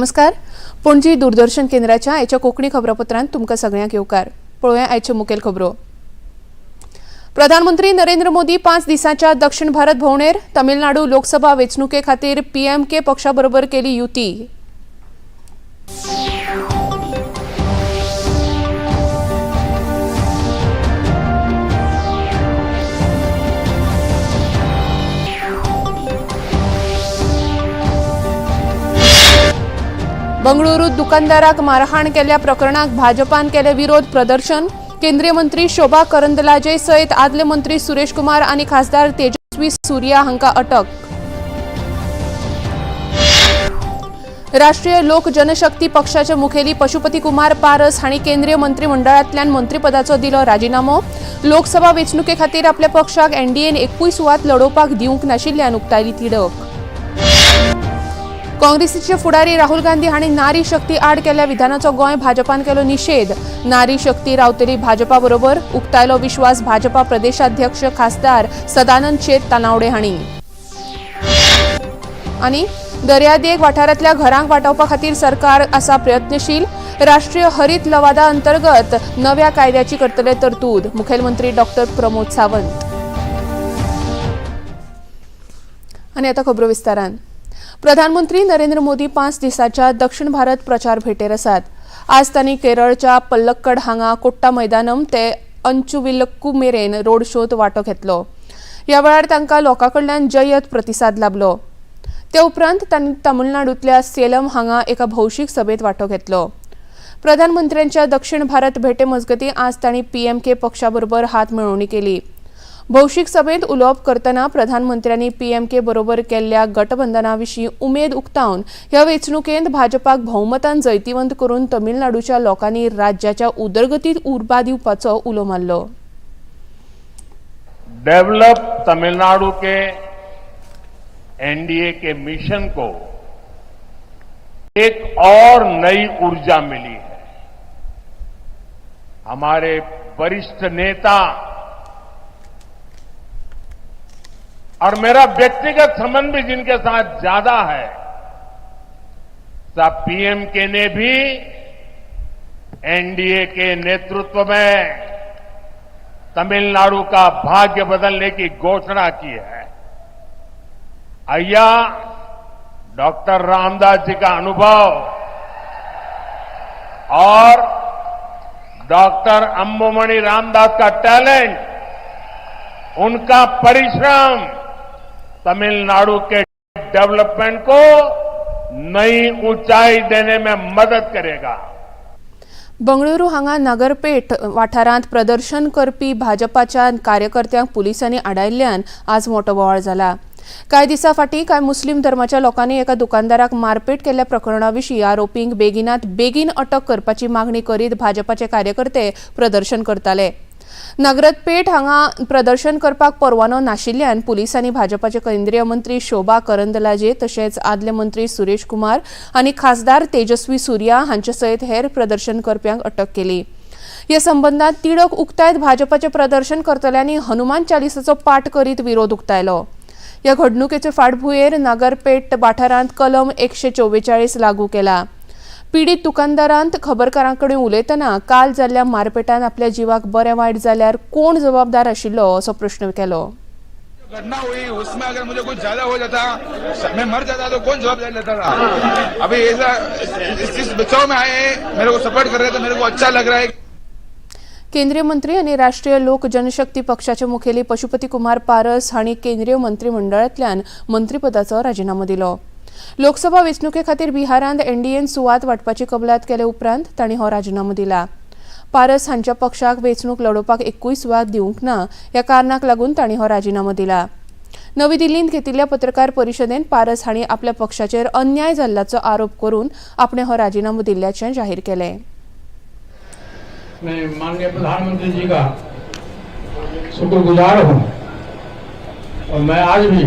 नमस्कार, पणजी दूरदर्शन केंद्राच्या आयच्या कोंकणी खबरापत्रांत तुमकां सगळ्यांक येवकार. पळोवया आयच्यो मुखेल खबरो. प्रधानमंत्री नरेंद्र मोदी 5 दिसांच्या दक्षिण भारत भोंवडेर. तमिळनाडू लोकसभा वेंचणुके खातीर पीएमके पक्षा बरोबर केली युती. बंगळुरूत दुकानदाराक मारहाण केल्ल्या प्रकरणाक भाजपान केले विरोध प्रदर्शन. केंद्रीय मंत्री शोभा करंदलाजे सयत आदले मंत्री सुरेश कुमार आनी खासदार तेजस्वी सूर्या हांकां अटक. राष्ट्रीय लोक जनशक्ती पक्षाचे मुखेली पशुपती कुमार पारस हांणी केंद्रीय मंत्रिमंडळांतल्यान मंत्रिपदाचो दिलो राजिनामो. लोकसभा वेंचणुके खातीर आपल्या पक्षाक एनडीएन एकूय सुवात लडोवपाक दिवंक नाशिल्ल्यान उक्तायली तिडक. काँग्रेसीचे फुडारी राहुल गांधी हांणी नारी शक्ती आड केल्ल्या विधानाचो गोंय भाजपान केलो निशेध. नारी शक्ती रावतली भाजपा बरोबर, उक्तायलो विश्वास भाजपा प्रदेशाध्यक्ष खासदार सदानंद शेट तानावडे हांणी. आनी दर्यादेग वाठारांतल्या घरांक वाटावपा खातीर सरकार आसा प्रयत्नशील. राष्ट्रीय हरित लवादा अंतर्गत नव्या कायद्याची करतले तरतूद, मुखेलमंत्री डॉक्टर प्रमोद सावंत. आनी आतां खबरो विस्तारान. प्रधानमंत्री नरेंद्र मोदी 5 दिसांच्या दक्षिण भारत प्रचार भेटेर आसात. आज तांणी केरळच्या पल्लक्कड हांगा कोट्टा मैदानम ते अंचुविलक्कू मेरेन रोड शोत वांटो घेतलो. ह्या वेळार तांकां लोकां कडल्यान जयत प्रतिसाद लाबलो. ते उपरांत तांणी तमिळनाडूंतल्या सेलम हांगा एका भौशीक सभेत वांटो घेतलो. प्रधानमंत्र्यांच्या दक्षिण भारत भेटे मजगतीं आज तांणी पीएमके पक्षा बरोबर हात मेळोवणी केली. भौशीक सभेंत उलोवप करतना प्रधानमंत्र्यांनी पीएमके बरोबर केल्ल्या गटबंधना विशीं उमेद उक्तावन ह्या वेंचणुकेंत भाजपाक भोवमतान जैतिवंत करून तमिळनाडूच्या लोकांनी राज्याच्या उदरगतीत उर्बा दिवपाचो उलो मारलो. डेवलप तमिलनाडु के एनडीए के मिशन को एक और नई ऊर्जा मिली है. हमारे वरिष्ठ नेता और मेरा व्यक्तिगत संबंध भी जिनके साथ ज्यादा है, सब पीएमके ने भी एनडीए के नेतृत्व में तमिलनाडु का भाग्य बदलने की घोषणा की है. अय्या डॉक्टर रामदास जी का अनुभव और डॉक्टर अंबुमणि रामदास का टैलेंट, उनका परिश्रम तमिलनाडु के डेवलपमेंट को नई ऊंचाई देने में मदद करेगा. बंगळुरू हांगा नगरपेठ वाठारांत प्रदर्शन करपी भाजपाच्या कार्यकर्त्यांक पुलिसांनी आडायल्ल्यान आज मोटो बोवाळ जाला. कांय दिसां फाटीं कांय मुस्लीम धर्माच्या लोकांनी एका दुकानदाराक मारपेट केल्ल्या प्रकरणा विशीं आरोपींक बेगिनात बेगीन अटक करपाची मागणी करीत भाजपाचे कार्यकर्ते प्रदर्शन करताले. नगरपेठ हांगा प्रदर्शन करपाक परवानो नाशिल्ल्यान पुलिसांनी भाजपाचे केंद्रीय मंत्री शोभा करंदलाजे तशेंच आदले मंत्री सुरेश कुमार आनी खासदार तेजस्वी सूर्या हांचे सयत हेर प्रदर्शन करप्यांक अटक केली. हे संबंदांत तिडक उक्तायत भाजपाचे प्रदर्शन करतल्यांनी हनुमान चालिसाचो पाठ करीत विरोध उक्तायलो. ह्या घडणुकेचे फाटभुंयेर नागरपेठ वाठारांत कलम 144 लागू केला. पीडित दुकानदारांत खबरकारां कडेन उलयतना काल जाल्ल्या मारपेटान आपल्या जिवाक बरें वायट जाल्यार कोण जबाबदार आशिल्लो असो प्रश्न केलो. घटना हुई उसमें अगर मुझे कुछ ज्यादा हो जाता, मैं मर जाता तो कौन जवाबदारी लेता था? अभी ऐसा इस बचाव में आए हैं, मेरे को सपोर्ट कर रहे हैं तो मेरे को अच्छा लग रहा है. केंद्रीय मंत्री आनी राष्ट्रीय लोक जनशक्ती पक्षाचे मुखेली पशुपती कुमार पारस हांणी केंद्रीय मंत्रिमंडळांतल्यान मंत्रिपदाचो राजिनामो दिलो. लोकसभा वेंचणुके खातीर बिहारांत एनडीएन सुवात वांटपाची कबलात केले उपरांत तांणी हो राजिनामो दिला. पारस हांच्या पक्षाक वेंचणूक लडोवपाक एकूय सुवात दिवंक ना ह्या कारणाक लागून तांणी हो राजिनामो दिला. नवी दिल्लींत घेतिल्ल्या पत्रकार परिशदेंत पारस हांणी आपल्या पक्षाचेर अन्याय जाल्ल्याचो आरोप करून आपणे हो राजिनामो दिल्ल्याचें जाहीर केलें. मैं माननीय प्रधानमंत्री जी का शुक्रगुजार हूं और मैं आज भी,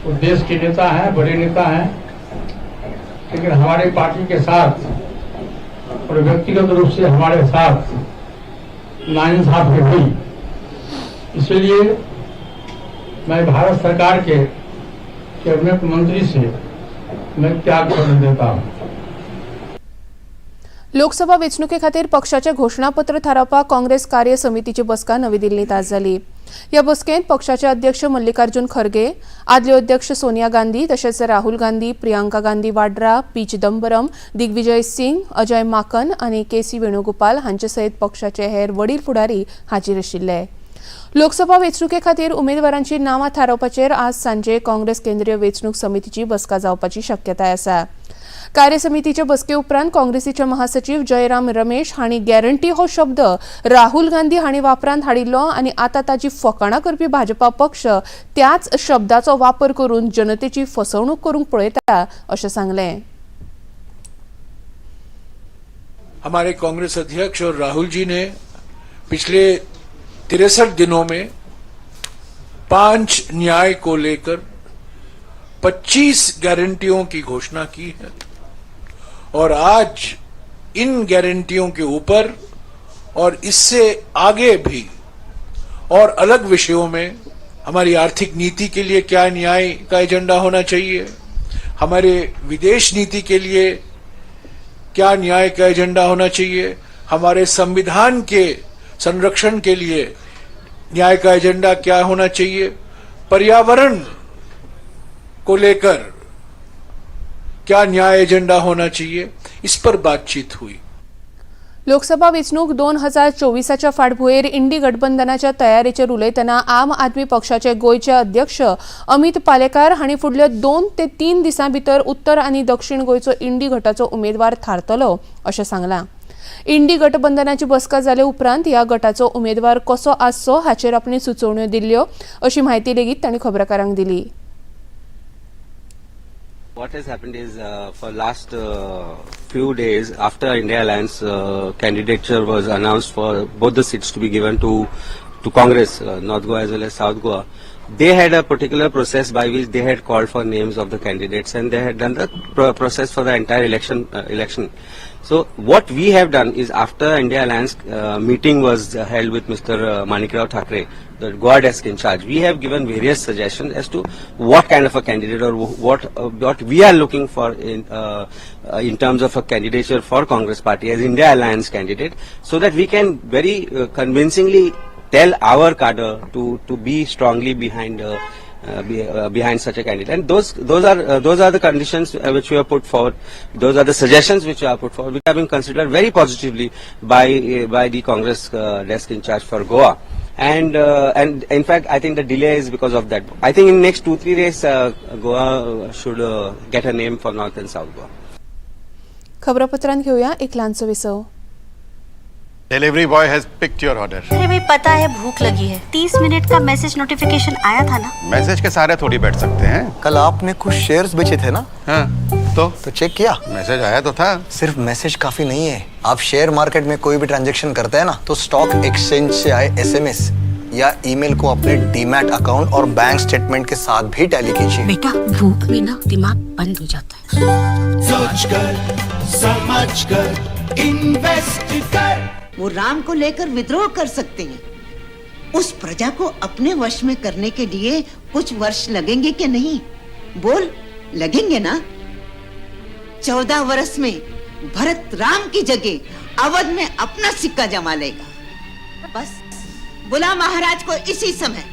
वो देश के नेता हैं, बड़े नेता हैं, लेकिन हमारे पार्टी के साथ और व्यक्तिगत रूप से हमारे साथ नाइंसाफी हुई. इसलिए मैं भारत सरकार के कैबिनेट मंत्री से मैं त्याग पत्र देता हूं। लोकसभा वेंचणुके खातीर पक्षाचें घोशणापत्र थारावपाक काँग्रेस कार्य समितीची बसका नवी दिल्लींत आज जाली। ह्या बसकेंत पक्षाचे अध्यक्ष मल्लिकार्जुन खरगे, आदल्यो अध्यक्ष सोनिया गांधी तशेंच राहुल गांधी, प्रियंका गांधी वाड्रा, पी चिदंबरम, दिग्विजय सिंग, अजय माकन आनी के सी वेणुगोपाल हांचे सयत पक्षाचे हेर वडील फुडारी हाजीर आशिल्ले। लोकसभा वेंचणुके खातीर उमेदवारांची नांवां थारावपाचेर आज सांजे काँग्रेस केंद्रीय वेंचणूक समितीची बसका जावपाची शक्यताय आसा। कार्यसमितीचे बसके उपरांत काँग्रेसीचे महासचिव जयराम रमेश हांणी गॅरंटी हो शब्द राहुल गांधी हांणी वापरांत हाडिल्लो आनी आतां ताची फकाणां करपी भाजपा पक्ष त्याच शब्दाचो वापर करून जनतेची फसवणूक करूंक पळयता अशें सांगलें। हमारे कांग्रेस अध्यक्ष और राहुल जी ने पिछले 63 दिनों में 5 न्याय को लेकर 25 गारंटियों की घोषणा की है और आज इन गारंटियों के ऊपर और इससे आगे भी और अलग विषयों में हमारी आर्थिक नीति के लिए क्या न्याय का एजेंडा होना चाहिए, हमारे विदेश नीति के लिए क्या न्याय का एजेंडा होना चाहिए, हमारे संविधान के संरक्षण के लिए न्याय का एजेंडा क्या होना चाहिए, पर्यावरण को लेकर क्या न्याय एजेंडा होना चाहिए, इस पर बातचीत हुई। लोकसभा वेंचणूक 2024च्या फाटभुंयेर इंडी गठबंधनाच्या तयारेचेर उलयतना आम आदमी पक्षाचे गोंयचे अध्यक्ष अमित पालेकार हांणी फुडल्या 2 ते 3 दिसां भितर उत्तर आनी दक्षिण गोंयचो इंडी गटाचो उमेदवार थारतलो अशें सांगलां। इंडी गठबंधनाची बसका जाले उपरांत ह्या गटाचो उमेदवार कसो आसचो हाचेर आपणे सुचोवण्यो दिल्ल्यो अशी म्हायती लेगीत तांणी खबराकारांक दिली। What has happened is for last few days after India Alliance candidature was announced for both the seats to be given to Congress, North Goa as well as South Goa, they had a particular process by which they had called for names of the candidates and they had done the process for the entire election. So what we have done is after India Alliance meeting was held with Mr. Manikrao Thackeray, the Goa desk in charge, we have given various suggestions as to what kind of a candidate or what we are looking for in terms of a candidature for Congress party as India Alliance candidate, so that we can very convincingly tell our cadre to be strongly behind such a candidate. And those are the conditions which we have put forward. Those are the suggestions which we have put forward, which have been considered very positively by the Congress desk in charge for Goa. And in fact, I think the delay is because of that. I think in next 2-3 days, Goa should get a name for North and South Goa. खबरापत्रांत घेऊया एक ल्हानसो विसव। Delivery boy has picked your order. अरे भाई, पता है भूख लगी है। 30 minute का मैसेज नोटिफिकेशन आया था ना। मैसेज के सहारे थोड़ी बैठ सकते हैं। कल आपने कुछ शेयर्स बेचे थे ना? हाँ, तो? तो चेक किया? मैसेज आया तो था। सिर्फ मैसेज काफी नहीं है। आप शेयर मार्केट में कोई भी ट्रांजैक्शन करते हैं ना, तो स्टॉक एक्सचेंज से आए एसएमएस या ईमेल को अपने डीमैट अकाउंट और बैंक स्टेटमेंट के साथ भी टैली कीजिए। बेटा, भूख में ना दिमाग बंद हो जाता है। सोच कर, समझ कर, इन्वेस्ट कर। वो राम को लेकर विद्रोह कर सकते हैं। उस प्रजा को अपने वश में करने के लिए कुछ वर्ष लगेंगे कि नहीं? बोल, लगेंगे ना? 14 वर्ष में भरत राम की जगह अवध में अपना सिक्का जमा लेगा। बस बुला महाराज को इसी समय,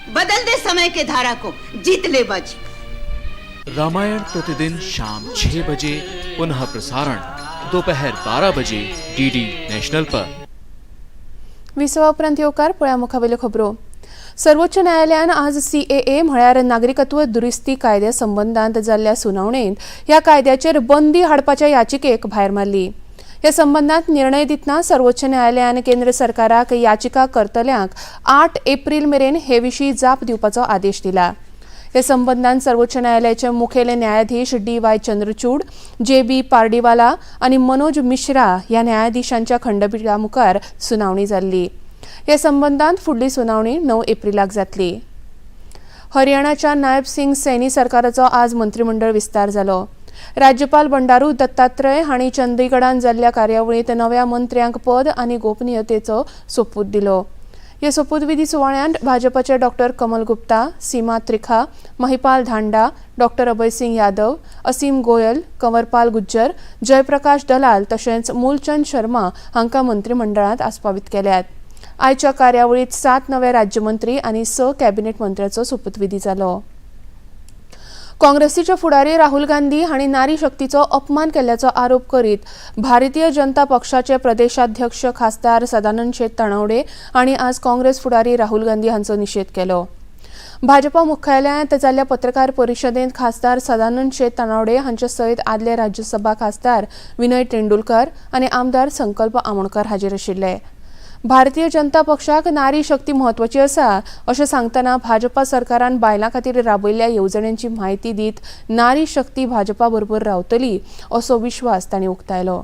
बदल दे समय के धारा को, जीत ले बाजी। रामायण प्रतिदिन शाम 6 बजे, पुनः प्रसारण दोपहर 12 बजे डीडी नेशनल पर। विसवा उपरांत येवकार। पळया मुखावेल्यो खबरो। सर्वोच्च न्यायालयान आज सीएए म्हळ्यार नागरिकत्व दुरुस्ती कायद्या संबंदांत जाल्ल्या सुनावणेंत ह्या कायद्याचेर बंदी हाडपाच्या याचिकेक भायर मारली। ह्या संबंदांत निर्णय दितना सर्वोच्च न्यायालयान केंद्र सरकाराक याचिका करतल्यांक 8 एप्रील मेरेन हे विशीं जाप दिवपाचो आदेश दिला। हे संबंदान सर्वोच्च न्यायालयाचे मुखेल न्यायाधीश D Y Chandrachud, J B Pardiwala आनी मनोज मिश्रा ह्या न्यायाधीशांच्या खंडपिठा मुखार सुनावणी जाल्ली। हे संबंदांत फुडली सुनावणी 9 एप्रिलाक जातली। हरियाणाच्या नायब सिंग सैनी सरकाराचो आज मंत्रिमंडळ विस्तार जालो। राज्यपाल बंडारू दत्तात्रय हांणी चंदीगडान जाल्ल्या कार्यावळींत नव्या मंत्र्यांक पद आनी गोपनीयतेचो सोपूत दिलो। ह्या सोपूतविधी सुवाळ्यांत भाजपाचे डॉक्टर कमल गुप्ता, सीमा त्रिखा, महिपाल धांडा, डॉक्टर अभयसिंग यादव, असीम गोयल, कंवरपाल गुज्जर, जयप्रकाश दलाल तशेंच मूलचंद शर्मा हांकां मंत्रिमंडळांत आस्पावीत केल्यात. आयच्या कार्यावळीत 7 नवे राज्यमंत्री आनी 6 कॅबिनेट मंत्र्याचो सोपूतविधी जालो. काँग्रेसीचे फुडारी राहुल गांधी हांणी नारी शक्तीचो अपमान केल्ल्याचो आरोप करीत भारतीय जनता पक्षाचे प्रदेशाध्यक्ष खासदार सदानंद शेट तानावडे हांणी आज काँग्रेस फुडारी राहुल गांधी हांचो निशेध केलो. भाजपा मुख्यालयांत जाल्ल्या पत्रकार परिशदेंत खासदार सदानंद शेट तानावडे हांचे सयत आदले राज्यसभा खासदार विनय तेंडुलकर आनी आमदार संकल्प आमोणकर हाजीर आशिल्ले. भारतीय जनता पक्षाक नारी शक्ती म्हत्वाची आसा अशें सांगतना भाजपा सरकारान बायलां खातीर राबयल्ल्या येवजण्यांची म्हायती दीत नारी शक्ती भाजपा बरोबर रावतली असो विश्वास तांणी उक्तायलो.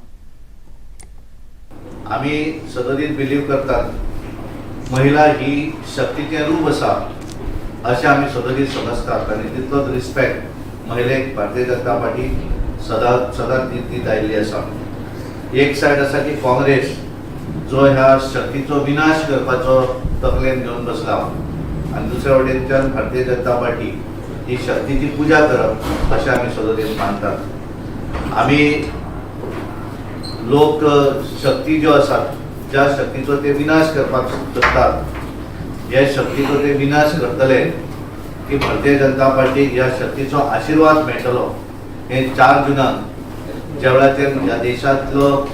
आमी सदतीत बिलीव करतात महिला ही शक्तीचें रूप आसा अशें आमी सदतीत समजतात आनी तितलोच रिस्पेक्ट महिलेक भारतीय जनता पार्टी सदां सदांच दीत आयिल्ली आसा. एक सायड आसा की काँग्रेस जो ह्या शक्तीचो विनाश करपाचो तकलेन घेवन बसला आनी दुसऱ्या वटेनच्यान भारतीय जनता पार्टी ही शक्तीची पुजा करप अशें आमी सदतीन मानतात. आमी लोक शक्ती ज्यो आसात ज्या शक्तीचो ते विनाश करपाक सोदतात ह्या शक्तीचो ते विनाश करतले की भारतीय जनता पार्टीक ह्या शक्तीचो आशिर्वाद मेळटलो. हे 4 जुनाक ज्या वेळाचेर ह्या देशांतलो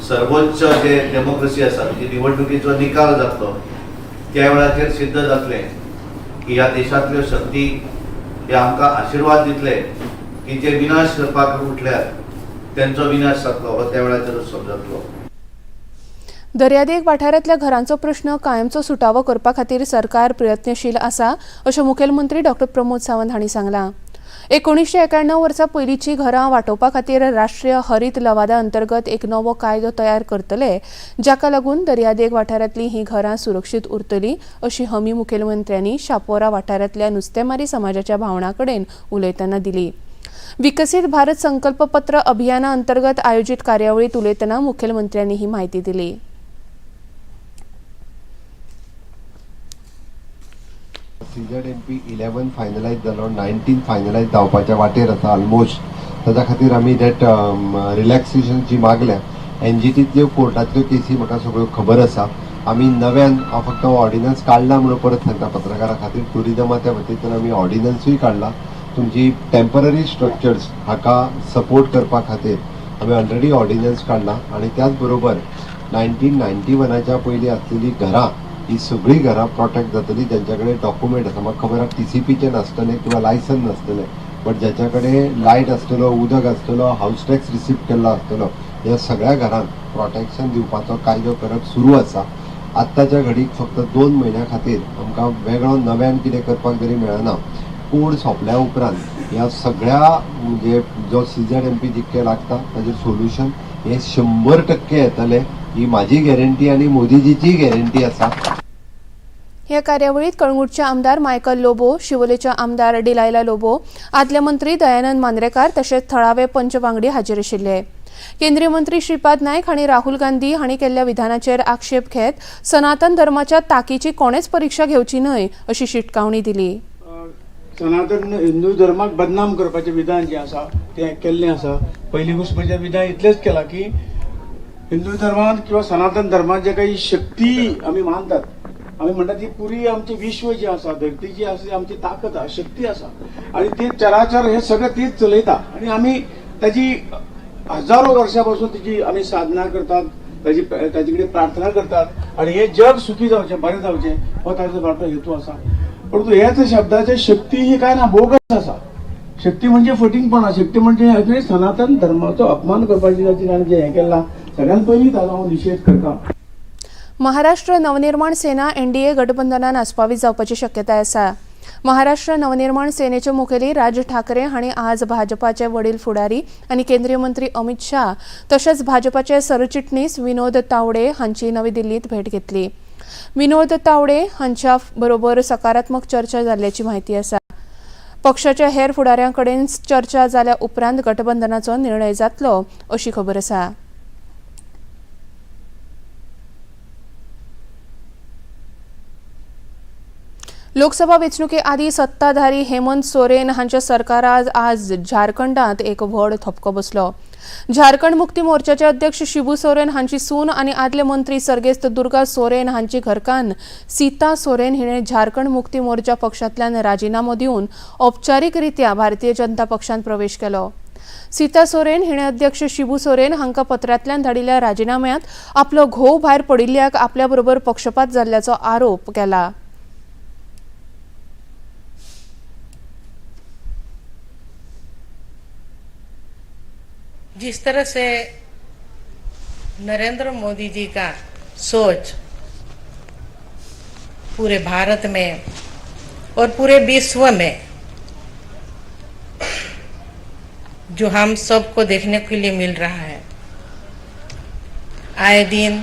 सर्वोच्च जे डेमोक्रेसी आसा म्हणजे निवडणुकीचो निकाल जातलो त्या वेळाचेर सिद्ध जातलें की ह्या देशांतल्यो शक्ती हे आमकां आशिर्वाद दितले की जे विनाश करपाक उठल्यात तेंचो विनाश जातलो हो त्या वेळाचेरूच समजतलो. दर्यादेग वाठारांतल्या घरांचो प्रश्न कायमचो सुटावो करपा खातीर सरकार प्रयत्नशील आसा अशें मुखेलमंत्री डॉक्टर प्रमोद सावंत हांणी सांगलां. 1991 वर्सा पयलींची घरां वांटोवपा खातीर राष्ट्रीय हरीत लवादा अंतर्गत एक नवो कायदो तयार करतले जाका लागून दर्यादेग वाठारांतली हीं घरां सुरक्षीत उरतलीं अशी हमी मुखेलमंत्र्यांनी शापोरा वाठारांतल्या नुस्तेमारी समाजाच्या भावणां कडेन उलयतना दिली. विकसीत भारत संकल्प पत्र अभियाना अंतर्गत आयोजीत कार्यावळीत उलयतना मुखेलमंत्र्यांनी ही म्हायती दिली. CZMP 11 finalise जालो, 19 फायनलायज जावपाच्या वाटेर आसा ऑलमोस्ट. ताच्या खातीर आमी that relaxation जी मागल्या एनजीटींतल्यो कोर्टांतल्यो केसी म्हाका सगळ्यो खबर आसा. आमी नव्यान हांव फक्त ऑर्डिनन्स काडला म्हणून परत सांगता पत्रकारां खातीर, ट्युरिजमाच्या वतींतल्यान आमी ऑर्डिनन्सूय काडला. तुमची टेंपररी स्ट्रक्चर्स हाका सपोर्ट करपा खातीर आमी ऑलरेडी ऑर्डिनन्स काडला आनी त्याच बरोबर 1991च्या पयलीं आसलेली घरां ही सगळीं घरां प्रोटेक्ट जातली. ज्यांच्या कडेन डॉक्युमेंट आसा, म्हाका खबर आसा टीसीपीचे नासतले किंवा लायसन नासतले, बट ज्याच्या कडेन लायट आसतलो, उदक आसतलो, हावस टॅक्स रिसीव केल्लो आसतलो, ह्या सगळ्या घरांक प्रोटेक्शन दिवपाचो कायदो करप सुरू आसा. आत्ताच्या घडीक फक्त 2 म्हयन्या खातीर आमकां वेगळो नव्यान कितें करपाक जरी मेळना, कोड सोंपल्या उपरांत ह्या सगळ्या म्हणजे जो CZMP जितके लागता ताजेर सोल्युशन हे 100% येतले ही म्हाजी गॅरंटी आनी मोदीजीची गॅरंटी आसा. ह्या कार्यावळीत कळंगूटचे आमदार मायकल लोबो, शिवोलेचे आमदार डिलायला लोबो, आदले मंत्री दयानंद मांद्रेकार तशेंच थळावे पंच वांगडी हाजीर आशिल्ले. केंद्रीय मंत्री श्रीपाद नायक हांणी राहुल गांधी हांणी केल्ल्या विधानाचेर आक्षेप घेत सनातन धर्माच्या ताकीची कोणेच परिक्षा घेवची न्हय अशी शिटकावणी दिली. सनातन हिंदू धर्माक बदनाम करपाचें विधान जें आसा तें केल्लें आसा. पयली गोश्ट म्हणजे विधान इतलेंच केलां की हिंदू धर्मांत किंवा सनातन धर्मांत जे काही शक्ती आमी मानतात, आमी म्हणटात ती पुरी आमचें विश्व जें आसा, धरती जी आसा, ती आमची ताकद आसा, शक्ती आसा आनी ते चराचर हे सगळें तीच चलयता आनी आमी ताजी हजारो वर्सां पासून तिची आमी साधना करतात, ताजी ताजे कडेन प्रार्थना करतात आनी हें जग सुखी जावचें, बरें जावचें हो ताजो मोटो हेतू आसा. परंतु ह्याच शब्दाचे शक्ती ही काय ना, बोगस आसा. शक्ती म्हणजे फटींगपणा, शक्ती म्हणजे सनातन धर्माचो अपमान करपाची ताची ताणें जें हें केलां, सगळ्यात पयलीं ताजो हांव निशेध करता. महाराष्ट्र नवनिर्माण सेना एनडीए गठबंधनान आस्पावीत जावपाची शक्यताय आसा. महाराष्ट्र नवनिर्माण सेनेचे मुखेली राज ठाकरे हांणी आज भाजपाचे वडील फुडारी आनी केंद्रीय मंत्री अमित शाह तशेंच भाजपाचे सरचिटणीस विनोद तावडे हांची नवी दिल्लीत भेट घेतली. विनोद तावडे हांच्या बरोबर सकारात्मक चर्चा जाल्ल्याची म्हायती आसा. पक्षाच्या हेर फुडाऱ्यां कडेन चर्चा जाल्या उपरांत गठबंधनाचो निर्णय जातलो अशी खबर आसा. लोकसभा वेंचणुके आदीं सत्ताधारी हेमंत सोरेन हांच्या सरकाराक आज झारखंडांत एक व्हड थपको बसलो. झारखंड मुक्ती मोर्चाचे अध्यक्ष शिबू सोरेन हांची सून आनी आदले मंत्री सर्गेस्त दुर्गा सोरेन हांची घरकान्न सीता सोरेन हिणें झारखंड मुक्ती मोर्चा पक्षांतल्यान राजिनामो दिवन औपचारीकरित्या भारतीय जनता पक्षांत प्रवेश केलो. सीता सोरेन हिणें अध्यक्ष शिबू सोरेन हांकां पत्रांतल्यान धाडिल्ल्या राजिनाम्यांत आपलो घोव भायर पडिल्ल्याक आपल्या बरोबर पक्षपात जाल्ल्याचो आरोप केला. जिस तरह से नरेंद्र मोदी जी का सोच पूरे भारत में और पूरे विश्व में जो हम सबको देखने के लिए मिल रहा है, आए दिन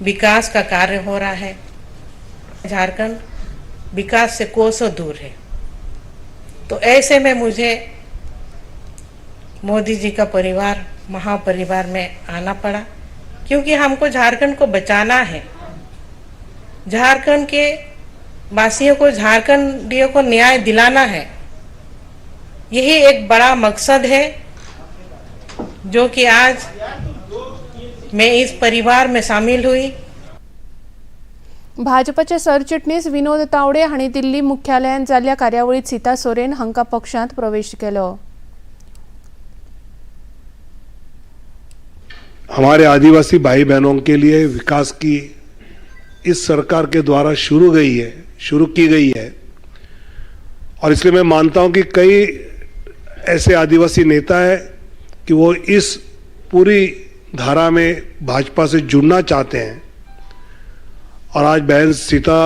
विकास का कार्य हो रहा है. झारखंड विकास से कोसों दूर है, तो ऐसे में मुझे मोदी जी का परिवार, महापरिवार में आना पड़ा, क्योंकि हमको झारखंड को बचाना है. झारखंड के वासियों को, झारखंडियों को न्याय दिलाना है. यही एक बड़ा मकसद है जो कि आज मैं इस परिवार में शामिल हुई. भाजपाचे सरचिटणीस विनोद तावडे हांणी दिल्ली मुख्यालयांत जाल्ल्या कार्यावळींत सीता सोरेन हांकां पक्षांत प्रवेश केलो. हमारे आदिवासी भाई बहनों के लिए विकास की इस सरकार के द्वारा शुरू की गई है और इसलिए मैं मानता हूं कि कई ऐसे आदिवासी नेता हैं कि वो इस पूरी धारा में भाजपा से जुड़ना चाहते हैं और आज बहन सीता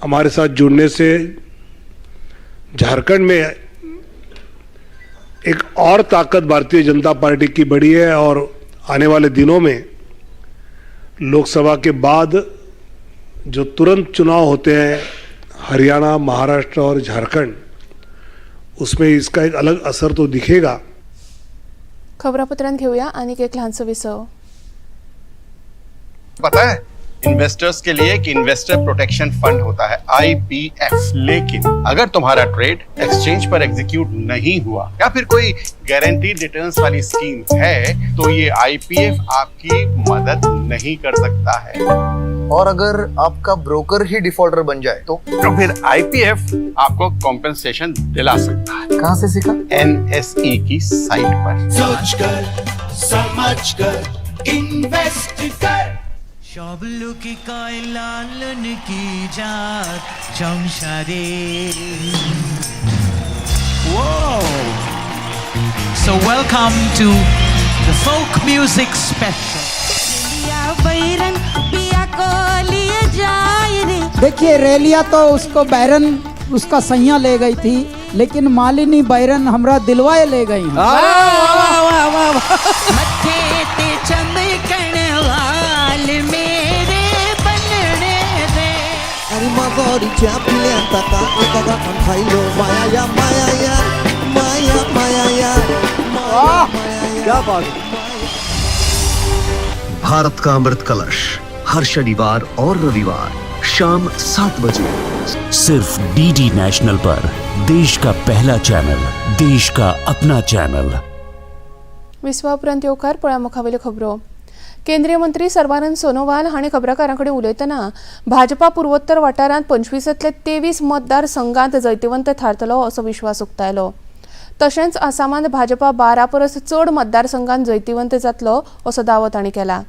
हमारे साथ जुड़ने से झारखंड में एक और ताकत भारतीय जनता पार्टी की बढ़ी है और आने वाले दिनों में लोकसभा के बाद जो तुरंत चुनाव होते हैं हरियाणा, महाराष्ट्र और झारखंड, उसमें इसका एक अलग असर तो दिखेगा. खबरापत्रांत घेऊया आनीक एक ल्हानसो विसव. पता है, इन्वेस्टर्स के लिए एक इन्वेस्टर प्रोटेक्शन फंड होता है, आईपीएफ. लेकिन अगर तुम्हारा ट्रेड एक्सचेंज पर एग्जीक्यूट नहीं हुआ या फिर कोई गारंटीड रिटर्न्स वाली स्कीम है, तो ये आईपीएफ आपकी मदद नहीं कर सकता है. और अगर आपका ब्रोकर ही डिफॉल्टर बन जाए तो फिर आईपीएफ आपको कॉम्पेंसेशन दिला सकता है. कहाँ से सीखा? एनएसई की साइट पर. सोच कर, समझ कर, इन्वेस्ट कर. সব লোকে কয় লালন কি জাত সংসারে. Whoa! So welcome to the folk music special. देखिए, रेलिया तो उसको बैरन उसका सैया ले गई थी, लेकिन मालिनी बैरन हमरा दिलवाए ले गई हैं. ਮੱਥੇ ਤੇ ਚਮਕਣ ਵਾਲ ਮੇਰੇ ਬੰਨਣੇ ਦੇ. अरे मगोरी चापले तका तका खाइलो माया या माया या माया माया या माया. क्या बात! भारत का अमृत कलश, हर शनिवार और रविवार शाम 7 बजे, सिर्फ डीडी नेशनल पर. देश का पहला चैनल, देश का अपना चैनल. विसवा उपरांत येवकार. पळया मुखावेल्यो खबरो. केंद्रीय मंत्री सर्बानंद सोनोवाल हांणी खबराकारां कडेन उलयतना भाजपा पुर्वोत्तर वाठारांत 25तांतले 23 मतदारसंघात जैतिवंत थारतलो असो विश्वास उक्तायलो. तशेंच आसामांत भाजपा 12 परस चड मतदारसंघात जैतिवंत जातलो असो दावो तांणी केला.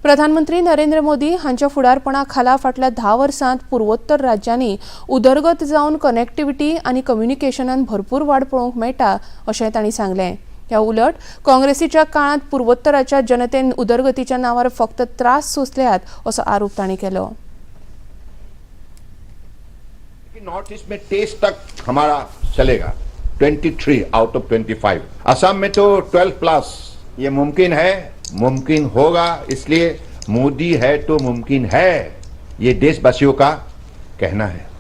प्रधानमंत्री नरेंद्र मोदी हांच्या फुडारपणा खाला फाटल्या 10 वर्सांत पुर्वोत्तर राज्यांनी उदरगत जावन कनेक्टिविटी आनी कम्युनिकेशनान भरपूर वाड पळोवंक मेळटा अशें तांणी सांगलें. ह्या उलट काँग्रेसीच्या काळांत पुर्वोत्तराच्या जनतेन उदरगतीच्या नांवार फक्त त्रास सोंसल्यात असो आरोप तांणी केलो. नॉर्थ ईस्ट में 23 तक हमारा चलेगा, 23 आउट ऑफ 25. असम में तो 12 प्लस. ये मुमकिन है, मुमकिन होगा. इसलिए मोदी है तो मुमकिन है, ये देशवासियों का कहना है.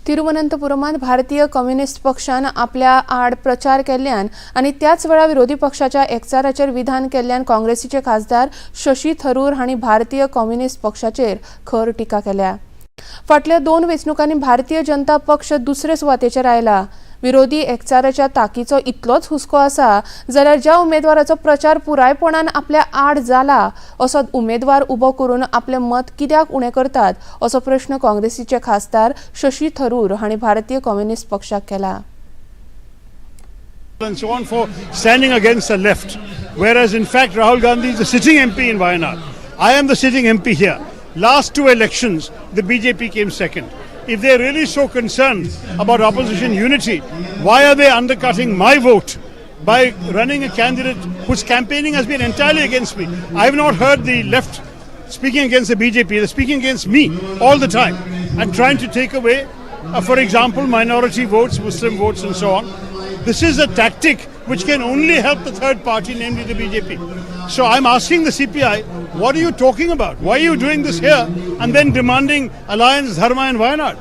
तिरुवनंतपुरमात भारतीय कम्युनिस्ट पक्षान आपल्या आड प्रचार केल्ल्यान आनी त्याच वेळार विरोधी पक्षाच्या एकचाराचेर विधान केल्ल्यान काँग्रेसीचे खासदार शशी थरूर हांणी भारतीय कम्युनिस्ट पक्षाचेर खर टिका केल्या. फाटल्या 2 वेंचणुकांनी भारतीय जनता पक्ष दुसरे सुवातेचेर आयला. विरोधी एकचाराच्या ताकीचो इतलोच हुस्को आसा जाल्यार ज्या उमेदवाराचो प्रचार पुरायपणान आपल्या आड जाला असो उमेदवार उबो करून आपलें मत कित्याक उणें करतात असो प्रश्न काँग्रेसीचे खासदार शशी थरूर हांणी भारतीय कम्युनिस्ट पक्षाक केला. And so on for standing against the left, whereas in fact Rahul Gandhi is the sitting MP in Wayanad. I am the sitting MP here. Last 2 elections, the BJP came second. If they are really so concerned about opposition unity, why are they undercutting my vote by running a candidate whose campaigning has been entirely against me? I have not heard the left speaking against the BJP. They're speaking against me all the time and trying to take away, for example, minority votes, Muslim votes and so on. This is a tactic which can only help the third party, namely the BJP. So I'm asking the CPI, what are you talking about? Why are you doing this here and then demanding alliance, Dharma and Wayanad?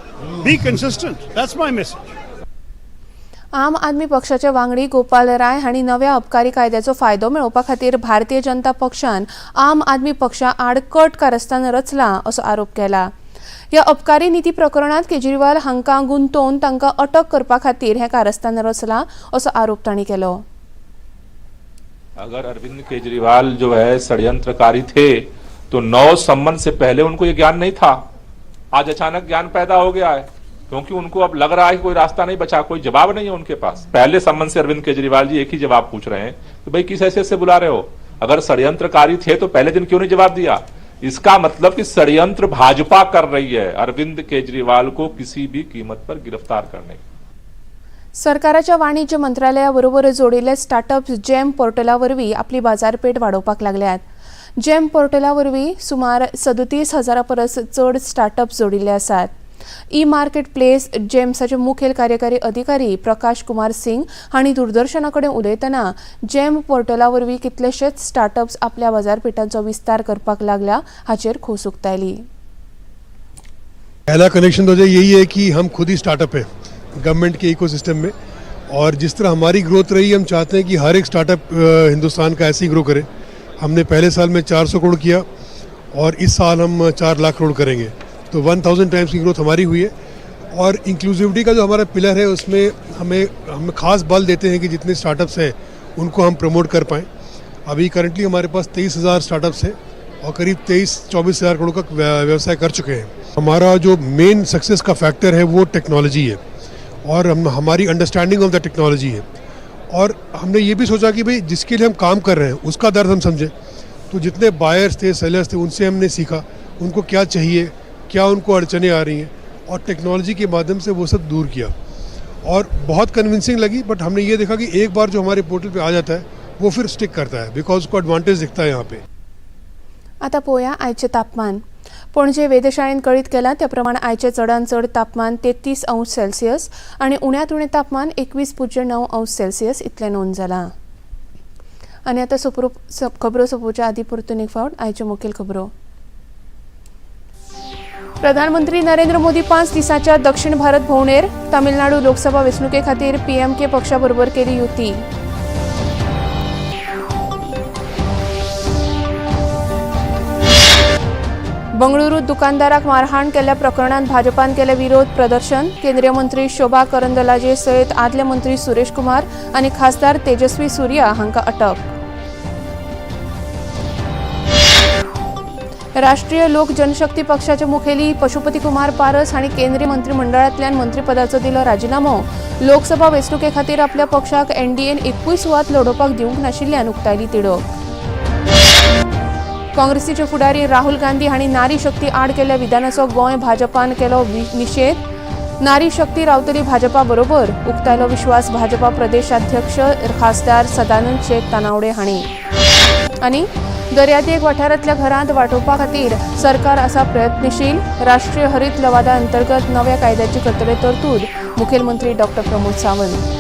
Be consistent. That's my message. आम आदमी पक्षाचे वांगडी गोपाल राय हांणी नव्या अबकारी कायद्याचो फायदो मेळोवपा खातीर भारतीय जनता पक्षान आम आदमी पक्षा आड कट कारस्थान रचला असो आरोप केला. ह्या अबकारी निती प्रकरणांत केजरीवाल हांकां गुंतोवन तांकां अटक करपा खातीर हें कारस्थान रचलां असो आरोप तांणी केलो. अगर अरविंद केजरीवाल जो है षड्यंत्रकारी थे तो 9 सम्मन से पहले उनको ये ज्ञान नहीं था. आज अचानक ज्ञान पैदा हो गया है क्योंकि उनको अब लग रहा है कि कोई रास्ता नहीं बचा, कोई जवाब नहीं है उनके पास. पहले सम्मन से अरविंद केजरीवाल जी एक ही जवाब पूछ रहे हैं कि भाई किस हैसियत से बुला रहे हो? अगर षड्यंत्रकारी थे तो पहले दिन क्यों नहीं जवाब दिया? इसका मतलब कि षड्यंत्र भाजपा कर रही है अरविंद केजरीवाल को किसी भी कीमत पर गिरफ्तार करने की. सरकाराच्या वाणिज्य मंत्रालया बरोबर जोडिल्ले स्टार्टअप जेम पोर्टला वरवीं आपली बाजारपेठ वाडोवपाक लागल्यात. जेम पोर्टला वरवीं सुमार 37,000 परस चड स्टार्टअप जोडिल्ले आसात. ई मार्केट प्लेस जेम्साचे मुखेल कार्यकारी अधिकारी प्रकाश कुमार सिंग हांणी दूरदर्शना कडेन उलयतना जेम पोर्टला वरवीं कितलेशेच स्टार्टअप्स आपल्या बाजारपेठांचो विस्तार करपाक लागल्या हाचेर खोस उक्तायली. पहला कनेक्शन तो यही है कि हम खुद ही स्टार्टअप है गवर्नमेंट के इकोसिस्टम में, और जिस तरह हमारी ग्रोथ रही हम चाहते हैं कि हर एक स्टार्टअप हिंदुस्तान का ऐसे ही ग्रो करे. हमने पहले साल में 400 करोड़ किया और इस साल हम 4 लाख करोड़ करेंगे, तो 1000 टाइम्स की ग्रोथ हमारी हुई है. और इंक्लूसिविटी का जो हमारा पिलर है उसमें हमें खास बल देते हैं कि जितने स्टार्टअप्स हैं उनको हम प्रमोट कर पाएँ. अभी करंटली हमारे पास 23,000 स्टार्टअप्स हैं और करीब 23-24 हज़ार करोड़ का व्यवसाय कर चुके हैं. हमारा जो मेन सक्सेस का फैक्टर है वो टेक्नोलॉजी है और हमारी अंडरस्टैंडिंग ऑफ the technology है. और हमने ये भी सोचा कि भाई जिसके लिए हम काम कर रहे हैं उसका दर्द हम समझें, तो जितने बायर्स थे, सेलर्स थे, उनसे हमने सीखा उनको क्या चाहिए, क्या उनको अड़चने आ रही हैं, और टेक्नोलॉजी के माध्यम से वो सब दूर किया. और बहुत कन्विंसिंग लगी. बट हमने ये देखा कि एक बार जो हमारे पोर्टल पे आ जाता है वो फिर स्टिक करता है, because उसको एडवांटेज दिखता है यहाँ पे. आता पळोवया आयचें तापमान. पणजे वेधशाळेन कळीत केलां त्या प्रमाण आयचें चडांत चड तापमान 33 अंश सेल्सियस आनी उण्यांत उणें तापमान 21.9 अंश सेल्सियस इतलें नोंद जालां. आनी आतां खबरो सोंपोवच्या आदीं परतून एक फावट आयच्यो मुखेल खबरो. प्रधानमंत्री नरेंद्र मोदी 5 दिसांच्या दक्षिण भारत भोंवडेर. तामिळनाडू लोकसभा वेंचणुके खातीर पीएमके पक्षा बरोबर केली युती. बंगळुरूत दुकानदाराक मारहाण केल्ल्या प्रकरणांत भाजपान केलें विरोध प्रदर्शन. केंद्रीय मंत्री शोभा करंदलाजे सयत आदले मंत्री सुरेश कुमार आनी खासदार तेजस्वी सूर्या हांकां अटक. राष्ट्रीय लोक जनशक्ती पक्षाचे मुखेली पशुपती कुमार पारस हांणी केंद्रीय मंत्रिमंडळांतल्यान मंत्रिपदाचो दिलो राजिनामो. लोकसभा वेंचणुके खातीर आपल्या पक्षाक एनडीएन एकूय सुवात लडोवपाक दिवंक नाशिल्ल्यान उक्तायली तिडक. काँग्रेसीचे फुडारी राहुल गांधी हांणी नारी शक्ती आड केल्ल्या विधानाचो गोंय भाजपान केलो निशेध. नारी शक्ती रावतली भाजपा बरोबर, उक्तायलो विश्वास भाजपा प्रदेशाध्यक्ष खासदार सदानंद शेख तानावडे हांणी. आनी दर्यादेग वाठारांतल्या घरांत वाटोवपा खातीर सरकार आसा प्रयत्नशील. राष्ट्रीय हरीत लवादा अंतर्गत नव्या कायद्याची करतले तरतूद. मुखेलमंत्री डॉक्टर प्रमोद सावंत.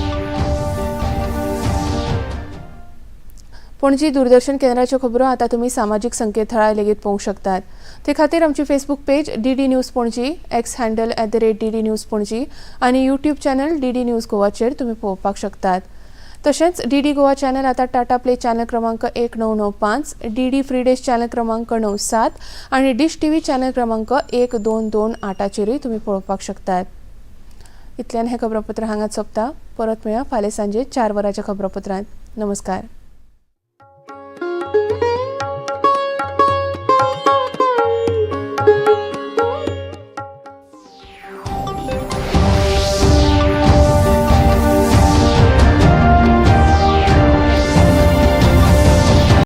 पणजी दूरदर्शन केंद्राच्यो खबरो आतां तुमी सामाजीक संकेतथळार लेगीत पळोवंक शकतात. ते खातीर आमची Facebook page DD news Panaji, X handle @DD News Panaji आनी यूट्यूब चॅनल DD news गोवाचेर तुमी पळोवपाक शकतात. तशेंच डीडी गोवा चॅनल आतां टाटा प्ले चॅनल क्रमांक 1995, डीडी फ्री डिश चॅनल क्रमांक 97 आनी डिश टीव्ही चॅनल क्रमांक 1228चेरूय तुमी पळोवपाक शकतात. इतल्यान हें खबरापत्र हांगाच सोंपता. परत मेळया फाल्यां सांजे 4 वरांच्या खबरापत्रांत. नमस्कार.